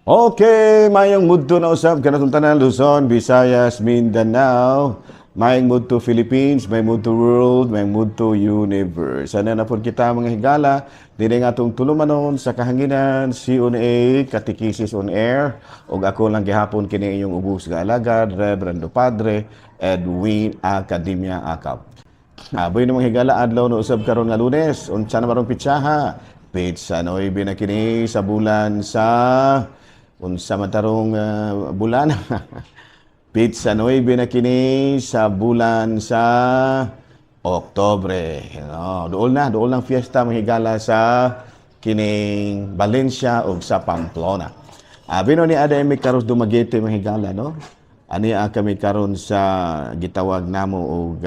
Okay, mayong mudto na usab kanatong tanan, Luzon, Visayas, Mindanao, mayong mudto Philippines, may mudto world, may mudto universe. Sana na po kita, mga higala, dili nga atong tulumanon sa kahanginan, CONA, Katekisis on Air, ug ako lang gihapon kini inyong ubos nga alagad, Reverendo Padre Edwin Academia Acap. Aboy na, mga higala, adlaw na usab karon nga Lunes, unsa na marong pitsaha? Petsa 9 na kini sa bulan sa unsa man tarong bulan? Petsa 9 na kini sa bulan sa Oktobre. No, dool na, dool ng fiesta, mga higala, sa kining Valencia ug sa Pamplona. Abi no ni ada mi karon Dumaguete, mga higala, no. Ani kami karon sa gitawag namo og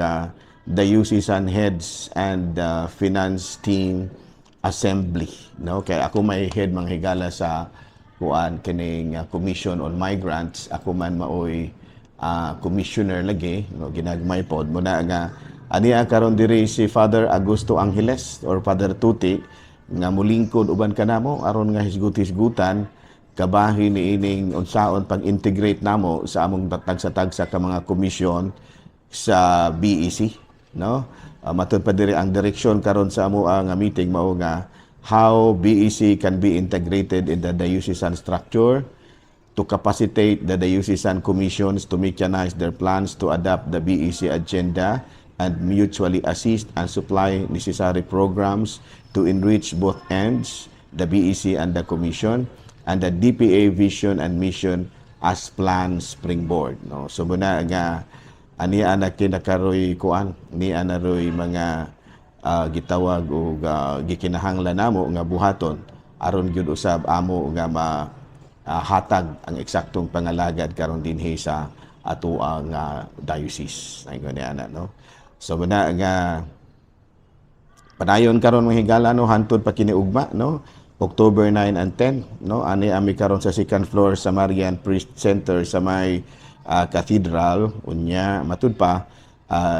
Diocesan Heads and Finance Team Assembly, no, kay ako may head, mga higala, sa kuan kining Commission on Migrants. Ako man maoy commissioner lagi, no, ginagmay pod mo na nga ani karon diri si Father Augusto Angeles or Father Tuti nga mulingkod uban kanamo aron nga hisgut-hisgutan kabahin ni ining unsaon pag-integrate namo sa among tagsa-tagsa ka mga komisyon sa BEC, no. Matud pa diri ang direksyon karon sa amo nga meeting mao nga how BEC can be integrated in the diocesan structure to capacitate the diocesan commissions to mechanize their plans to adopt the BEC agenda and mutually assist and supply necessary programs to enrich both ends, the BEC and the commission, and the DPA vision and mission as plan springboard. No? So muna nga ani ana kinakaroy kuan ni ana roy mga gitawag og gikinahanglan namo nga buhaton aron gyud usab amo nga ma hatag ang eksaktong pangalagad karon dinhi sa ato ang diocese. Ay ni ana, no. So muna nga padayon karon, mga higala, no, hantod pa kini ugma, no, October 9 and 10, no. Ani ami karon sa second floor sa Marian Priest Center sa may cathedral. Unya matud pa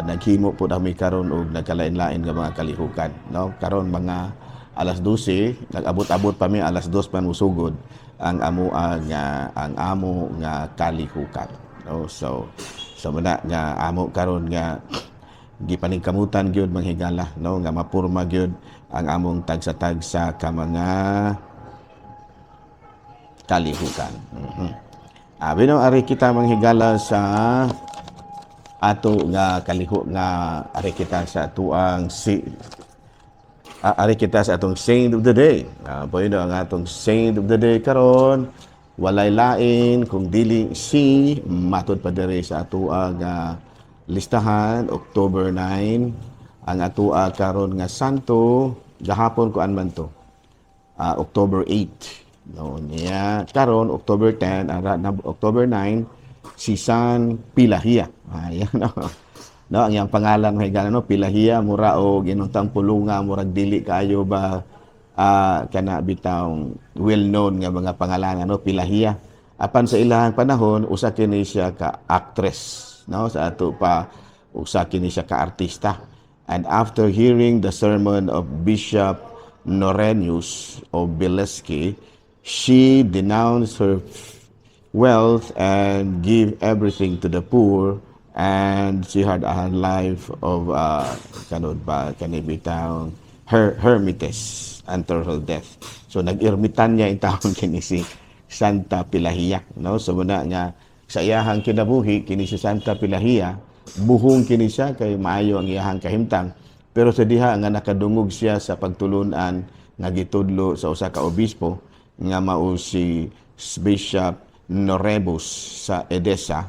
naghimo po kami karon og nagkalain-lain nga mga kalihukan, no. Karon mga alas 12, nag-abot-abot pa mi, alas 2 pa musugod ang amo nga kalihukan, no. So muna nga amo karon nga gipaningkamutan gyud, mga higala, no, nga mapurma gyud ang among tagsa-tagsa ka mga kalihukan. Abi no ari kita, mga higala, sa ato nga kaliho nga ari kita sa tuang si ari kita sa atong saint of the day. Bueno, ang atong saint of the day karon walay lain kung dili si, matud pa diri sa atoa nga listahan, October 9 ang atoa karon nga santo. Gahapon kuan man to, October 8, no, niya karon October 10, ara na October 9, si San Pilahia. Ayan, no, no, ang iyang pangalan, may higala, no, Pilahia, mura og inuntang pulunga, murag dili kaayo ba kana bitawng well known nga mga pangalan, no, Pilahia. Apan sa ilahang panahon usa kini siya ka actress, no, sa ato pa usa kini siya ka artista. And after hearing the sermon of Bishop Norenius of Bileski, she denounced her wealth and give everything to the poor, and she had a life of kanod ba kani bitawng her hermites until her death. So nag-ermitan niya in taon kini si Santa Pilahia, no. So muna nga sa iyahang kinabuhi kini si Santa Pilahia, buhong kini siya kay maayo ang iyahang kahimtang, pero sa diha nga nakadungog siya sa pagtulunan nga gitudlo sa usa ka obispo nga mao si Bishop Norebus sa Edessa,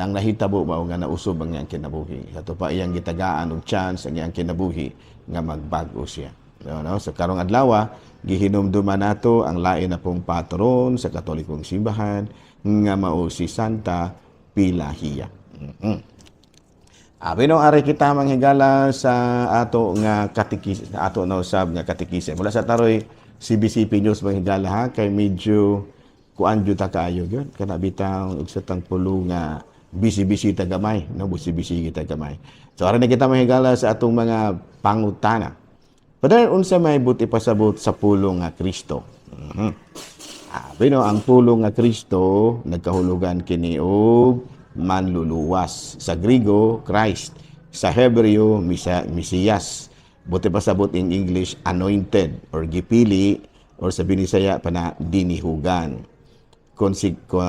ang nahitabo mao nga nausob ang iyang kinabuhi. Ato pa iyang gitagaan og chance ang iyang kinabuhi nga magbag-o siya. No? So karong adlaw gihinumduman nato ang lain na pong patron sa Katolikong simbahan nga mao si Santa Pilahia. Abi no ari kita, manghigala, sa ato nga katikis, ato na usab nga katikise. Mula sa taroy CBCP News, manghigala ha, kay medyo kuan jud ta kaayo gyud kana bitaw og sa tang pulo nga busy-busy ta gamay, no, busy-busy kita gamay. So aron na kita, manghigala, sa atong mga pangutana. Father, unsa may buot ipasabot sa pulong nga Kristo? Pero ang pulong nga Kristo nagkahulugan kini og manluluwas. Sa Grigo, Christ. Sa Hebreo, Mesiyas. Buti pasabot in English, anointed or gipili or sa Binisaya pa na dinihugan.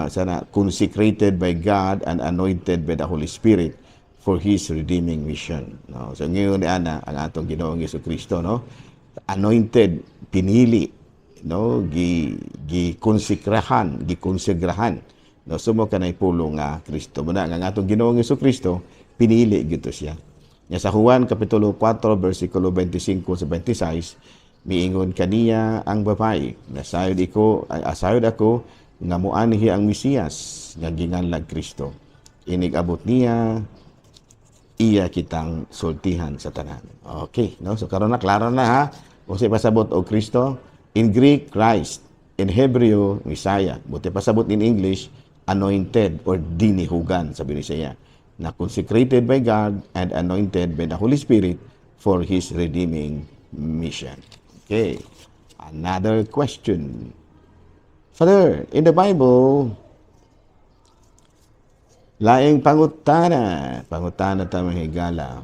Sana, consecrated by God and anointed by the Holy Spirit for His redeeming mission. No? So ngayon ni ana ang atong Ginoong Kristo, no? Anointed, pinili, no? Gi gikonsekrahan, gikonsegrahan. No, sumo kanay pulong nga Kristo. Muna nga ang atong Ginoong Kristo pinili gito siya. Nya sa Juan kapitulo 4 bersikulo 25 sa 26, miingon kaniya ang babae, nasayod iko ay asayod ako nga moanhi ang Mesiyas nga ginganlag Kristo. Inig abot niya, iya kitang sultihan sa tanan. Okay, no? So karon na klaro na ha. Kung si pasabot og Kristo, in Greek Christ, in Hebreo Messiah. Buti pasabot in English anointed or dinihugan sa Binisaya, na consecrated by God and anointed by the Holy Spirit for His redeeming mission. Okay. Another question. Father, in the Bible, laing pangutana. Pangutana ta, mga higala.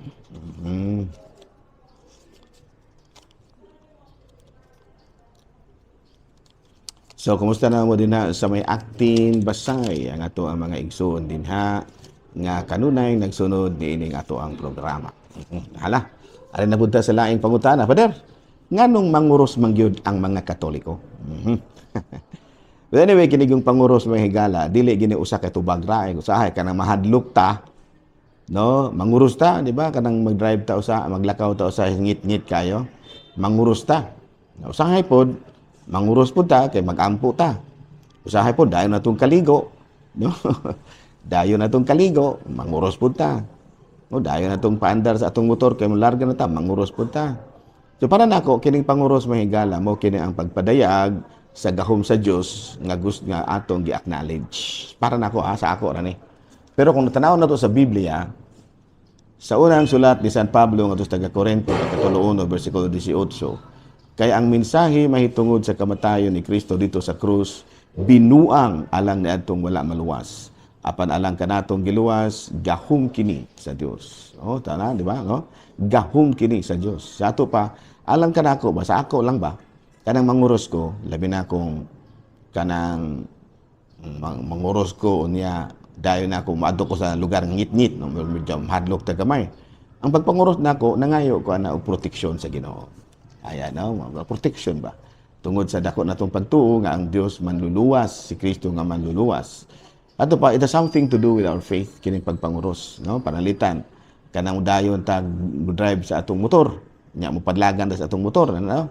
So, kumusta na mo din ha sa may Actin Basay ang ato ang mga igsoon din ha nga kanunay nagsunod niining ato ang programa. Hala, alin na punta sa laing pangutana, Father? Nganong manguros man gyud ang mga Katoliko? But anyway, kini yung panguros, mga higala, dili gini usa ka tubag ra, eh, usahay kanang mahadlok ta, no? Manguros ta, di ba? Kanang mag-drive ta usa, maglakaw ta usa ngit-ngit kayo. Manguros ta. Usahay pod, manguros pod ta kay magampo ta. Usahay pod dayon natong kaligo, no? Dayon natong kaligo, manguros pod ta. No, dayon natong paandar sa atong motor kay molarga na ta, manguros pod ta. So para nako kining panguros, mga higala, mo kini ang pagpadayag sa gahom sa Dios nga gusto nga atong gi-acknowledge. Para nako ha, sa ako ra ni. Pero kung tanaw na to sa Biblia, sa unang sulat ni San Pablo ngadto sa taga Corinto, kapitulo 1 bersikulo 18, kay ang mensahe mahitungod sa kamatayon ni Kristo dito sa krus binuang alang niadtong wala maluwas. Apan alang kanatong giluwas, gahom kini sa Dios. Oh, tana, di ba? No? Gahom kini sa Dios. Sa ato pa, alang kanako ba, sa ako lang ba, kanang manguros ko, labi na kung kanang manguros ko unya dayon na ako maadto ko sa lugar ngit-ngit, no, medyo mahadlok ta gamay. Ang pagpanguros nako, nangayo ko ana og proteksyon sa Ginoo. Ayan, no, mga protection ba? Tungod sa dako natong pagtuo nga ang Dios manluluwas, si Kristo nga manluluwas. Ato pa, it has something to do with our faith kining pagpanguros, no? Panalitan kanang dayon tag drive sa atong motor, nya mo padlagan ta sa atong motor, ano?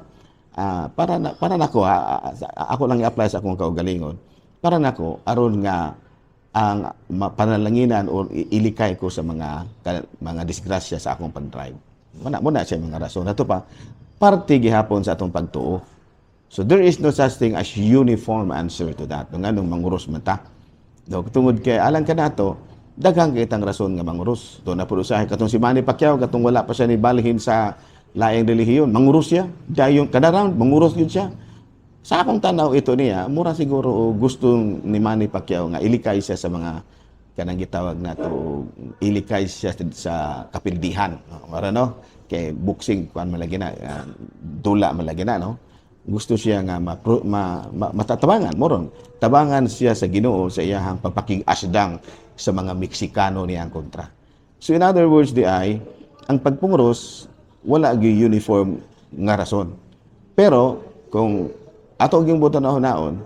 Para nako ha, ako lang i-apply sa akong kaugalingon. Para nako aron nga ang panalanginan or ilikay ko sa mga disgrasya sa akong pag-drive. Muna muna siya mga rason. Ato pa, parte gihapon sa atong pagtuo. So there is no such thing as uniform answer to that. Nung anong manguros man ta. No, tungod kay alang kanato, daghang kitang rason nga manguros. Do na pud usahay katong si Manny Pacquiao, katong wala pa siya ni balhin sa laing relihiyon, manguros siya. Dayon kada round manguros gyud siya. Sa akong tanaw ito niya, mura siguro o gusto ni Manny Pacquiao nga ilikay siya sa mga kanang gitawag nato, ilikay siya sa kapildihan. No, mara no, kay boxing kuan man lagi na, dula man lagi na, no. Gusto siya nga matatabangan, moron. Tabangan siya sa Ginoo sa iyahang pagpakig-asdang sa mga Meksikano niyang kontra. So in other words, di ay, ang pagpunguros, wala gyud uniform nga rason. Pero kung ato gyung buton na hunaon,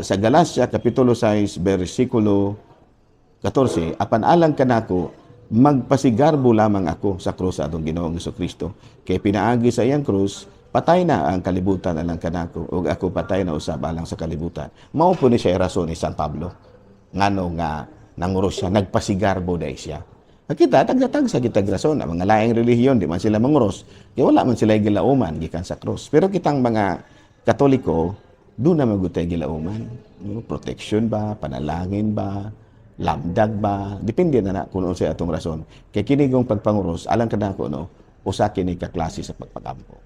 sa Galacia kapitulo 6 bersikulo 14, apan alang kanako magpasigarbo lamang ako sa krus sa atong Ginoong Kristo. Kay pinaagi sa iyang krus, patay na ang kalibutan alang kanako ug ako patay na usab alang sa kalibutan. Mao po ni siya rason ni San Pablo. Ngano nga nanguros siya, nagpasigarbo dai siya. Kita tagdatag sa kitag rason, ang mga laing relihiyon di man sila manguros, kay wala man sila gilauman gikan sa krus. Pero kitang mga Katoliko, doon na magutay gilauman. No? Protection ba, panalangin ba, lamdag ba, depende na na kung unsay atong rason. Kay kini gong pagpanguros, alang kanako, no, usa kini ka klase sa pagpagampo.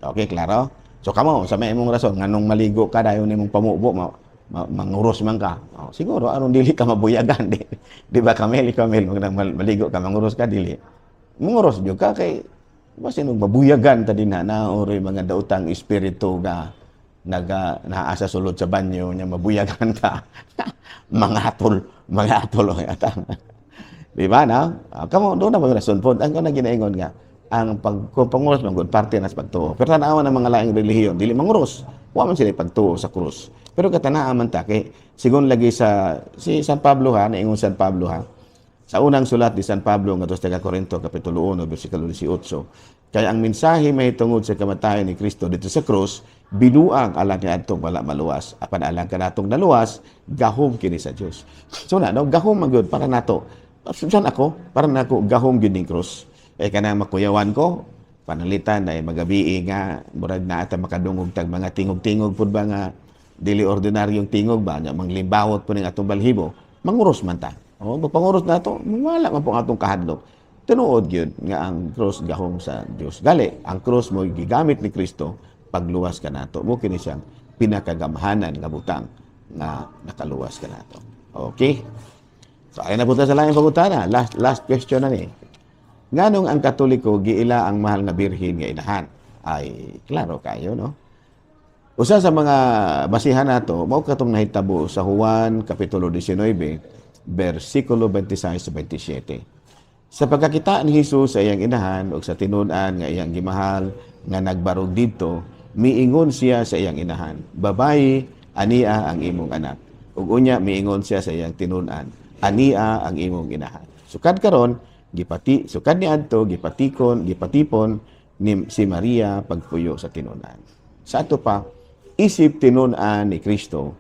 Okay, klaro? So kamo sa may imong rason nganong maligo ka dayon nimong pamubo manguros man ka. Oh, siguro aron dili ka mabuyagan, di ba, Kamel? Ikaw, Mel, maligo ka, manguros ka, dili? Manguros jud ka kay basin og mabuyagan ta din na oroy mga daotang espiritu nga naga naa sa sulod sa banyo nya mabuyagan ka, mga atol o atang. Di ba na? Ah, kamo doon na mga rason po. Ang kanang ginaingon nga ang pag kung panguros man gud, parte na sa pagtuo. Pero tanawa ng mga laing relihiyon, dili manguros. Wa man sila pagtuo sa krus. Pero katanaa man ta kay sigon lagi sa si San Pablo ha, naingon San Pablo ha. Sa unang sulat ni San Pablo ngadto sa taga Corinto, kapitulo 1 bersikulo 18. Kaya ang mensahe mahitungod sa kamatayon ni Kristo dito sa krus, binuang alang niadtong wala maluwas. Apan alang kanatong naluwas, gahom kini sa Dios. So na no, gahom man gyud para nato. Saan ako? Para nako gahom gyud ning krus. Eh kanang makuyawan ko, panalitan ay magabi nga murag na ata makadungog tag mga tingog-tingog pud ba nga dili ordinaryong tingog ba nya manglimbawot po ning atong balhibo, manguros man ta. O pagpanguros nato, wala man po ang atong kahadlok. Tinuod gyud nga ang krus gahom sa Dios. Gali, ang krus mo gigamit ni Kristo pagluwas kanato. Mo kini siyang pinakagamhanan nga butang nga nakaluwas kanato. Okay? So ay na punta sa laing pangutana. Last last question na ni. Nganong ang Katoliko giila ang mahal nga Birhen nga inahan? Ay, klaro kayo, no? Usa sa mga basihan nato mao katong nahitabo sa Juan kapitulo 19 bersikulo 26 sa 27. Sa pagkakita ni Jesus sa iyang inahan ug sa tinun-an nga iyang gimahal nga nagbarog didto, miingon siya sa iyang inahan, "Babayi, ania ang imong anak." Ug unya miingon siya sa iyang tinun-an, "Ania ang imong inahan." Sukad karon, gipati sukad ni adto gipatikon gipatipon ni si Maria pagpuyo sa tinun-an. Sa ato pa, isip tinun-an ni Kristo,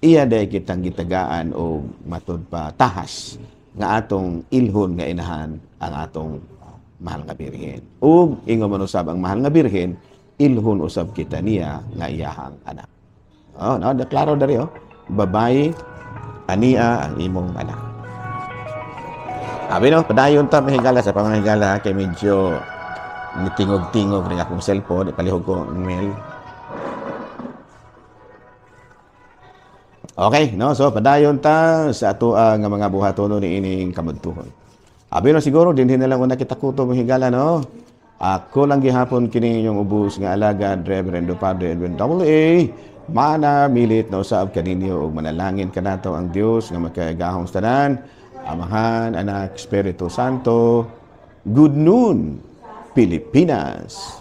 iya day kitang gitagaan og matud pa tahas nga atong ilhon nga inahan ang atong mahal nga Birhen. Ug ingon man usab ang mahal nga Birhen, ilhon usab kita niya nga iyahang anak. Oh, no, klaro dari oh. "Babayi, ania ang imong anak." Abi no, padayon ta, mahigala, sa pamahigala kay medyo nitingog-tingog rin akong cellphone, ipalihog ko ang mail. Okay, no? So padayon ta sa ato nga mga buhatono ni ining kamudtuhon. Abi no, siguro dinhi na lang una kita kutob, higala, no. Ako lang gihapon kini inyong ubos nga alagad, Reverendo Padre Edwin A. Mana milit na usab kaninyo ug manalangin kanato ang Dios nga makagagahom sa tanan, Amahan, Anak, Espiritu Santo. Good noon, Pilipinas.